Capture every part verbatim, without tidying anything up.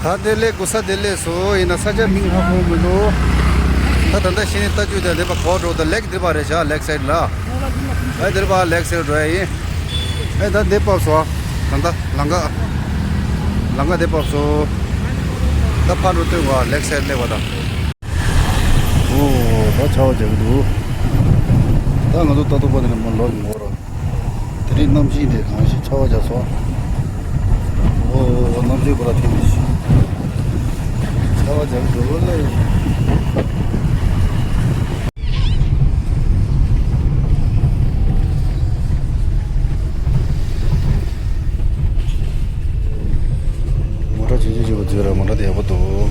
ད་དེ་ལས་གོ་ས་དེ་ལས་སོ་ཡིན་ན་ས་ཆ་མིང་ཧ་གོ་མི་འདུག་ད་ད་ལྟ་ཤི་ནི་ལྟ་རྒྱུ་དེ་ལེ་པ་གོ་འགྲོ་ད་ལེག་དེ་པ་རེད་ཤག་ལེག་སའིད་ལ། ཨ་དེ་པ་ལེག་སའིད་འགྲོ་ཡ་ཡིན། ཨེ་ད་དེ་པ་སོ། ད་ད་ལང་ཀ་ལང་ཀ་དེ་པ་སོ། ད་ཕ་འགྲོ་སྟོན་བ་ལེག་སའིད་ལེ་བ་ད། ཨོ་ད་ཆར་པ་རྒྱག་གི་འདུག་ད་ང་ཚོ་ལྟ་ཐུབ་པ་དེ་ནས་མ་ལོག་གི་ངོ་ར། དེ་རིང་གནམ་གཤིས་དེ་གང་ཞིག་ཆར་པ་རྒྱག་སོང་། ཨོ་གནམ་གཤིས་པོ་ར་ཐིག་མི་ཤེས། ཆར་པ་རྒྱག་གི་འདུག་ལེ། མོ་ཊ་ཆུང་ཆུང་ཞིག་གི་འཛུལ་ར་མོ་ཊ་དེ་ཡག་པོ་འདུག་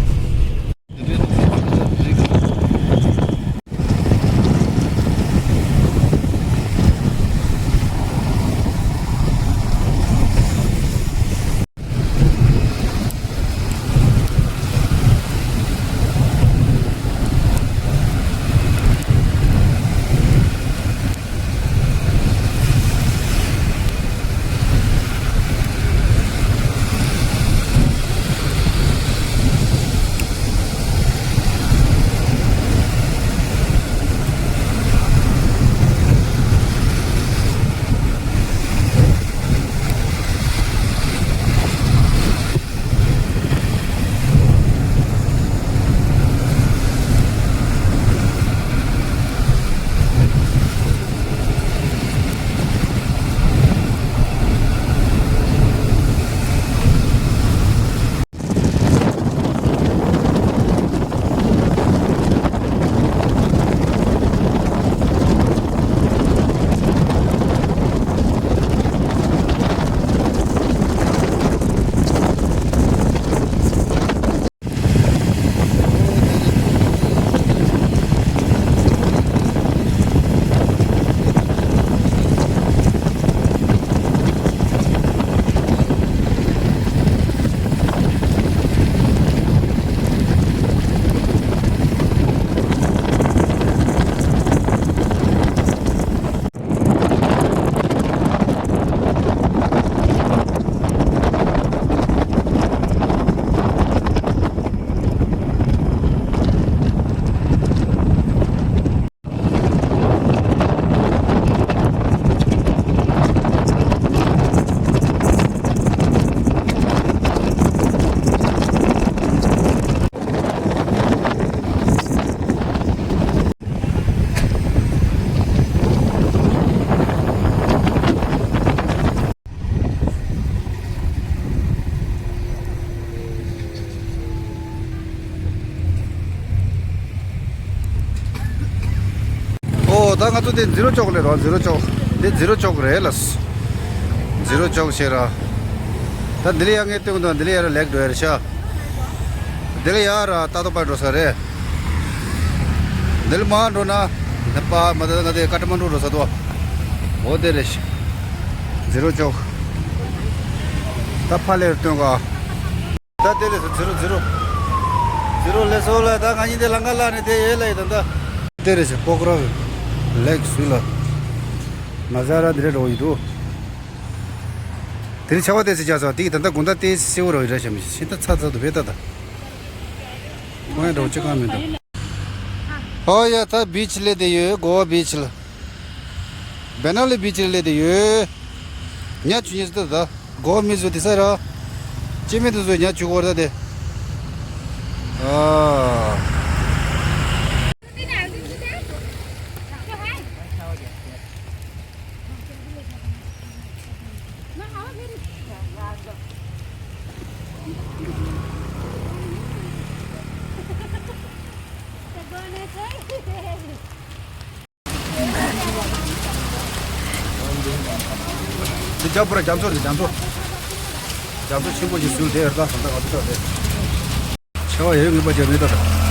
ཨོ་ད་ང་ཚོ་དེ་ཛི་རོ་ཅོག་ལས་རོ། ཛི་རོ་ཅོག་དེ་ཛི་རོ་ཅོག་རེད་ལ། ཛི་རོ་ཅོག་བྱས་ར། ད་འདི་ལ་ཡ་ངས་སྟོན་གི་འདུག་འདི་ལ་ཡ་ར་ལེག་འགྲོ་ཡ་རེད་ཤག་འདི་ལ་ཡ་ར་ཏ་ཏོ་པ་འགྲོ་ས་རེད། འདི་ལ་མར་འགྲོ་ན་ནེ་པ་མ་ད་ང་དེ་ཀ་ཏ་མན་ཌུ་འགྲོ་ས་འདུག་འོ་དེ་རེད་ཤག་ཛི་རོ་ཅོག་ད་ཕ་ལེར་སྟོན་ག་ད་དེ་ལས་སོ་ཛི་རོ་ཛི་རོ། ཛི་རོ་ལས་སོ་ལ་ད་ང་གཉིས་དེ་ལང་ཀ་ལ་ནས་དེ་ཡོད་ལ་ཡོད་ད་ད། དེ་རེད་ཟེར་པོག་ར་ལེག་སུ་ལ། ང་ཟ་ར་འདི་རེད་འགྲོ་ཡི་འདུག་དེ་རིང་ཆར་པ་ཏོག་ཙམ་རྒྱག་སོང་དེ་ད་ད་དགོང་དག་དེ་སེར་པོ་རོ་ཡི་ར་ཤམ་ཤིན་ད་ཚ་ཚ་དུ་བས་ད་ད། ཁོང་ཡང་འགྲོ་ཅི་གང་མི་འདུག་ཨོ་ཡ་ད་བིཆ་ལས་དེ་ཡོད་གོ་བ་བིཆ་ལ། བེ་ན་ལི་བིཆ་ལ་སླེབས་ཏེ་ཡོད། ཉ་ཆུ་ཉེ་ཟེར་ད། གོ་མི་བཟོ་དེ་ས་ར། ཅི་མི་དུ་བཟོ་ཉ་ཆུ་གོ་ར་དེ། ཨ། དེ་རྒྱ་བོར་རྒྱ་མཚོ་རེད་རྒྱ་མཚོ། རྒྱ་མཚོ་ཆེན་པོ་ཞིག་ཟུལ་དེ་ཡོད་ད་ད་ང་ཚོ་ད་རེད། ཆེ་བ་ཡོད་ངེས་པ་ཅན་མེད་ད་ད།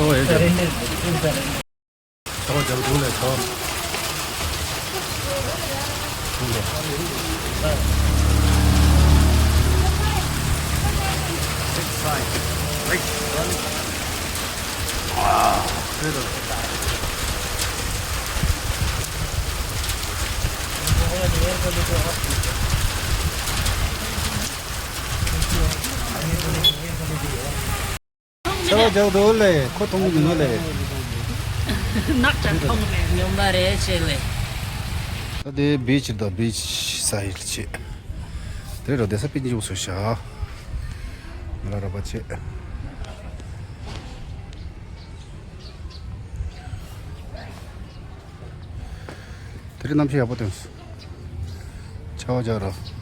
ཨོ་ཡེ་ཡེ། ཚ་བ་རྒྱབ་འདུག་ལས་ཚ་བ། ཚ་བ་རྒྱག་འདུག་ལས་ཁོ་མཐོང་གི་མི་འདུག་ལས། ནག་ཅག་མཐོང་རེད། ཉོན་པ་རེད་ཆེ་ལས། ད་དེ་བིཆ་དང་བིཆ་སའིཌ་བྱས། དེ་རུ་བསྡད་ས་པིན་ཇུག་སུ་ཤ། ང་ལ་ར་པ་བྱས། དེ་རིང་གནམ་གཤིས་ཡག་པོ་ཐོན་སོང་། ཆར་པ་རྒྱག་རོགས།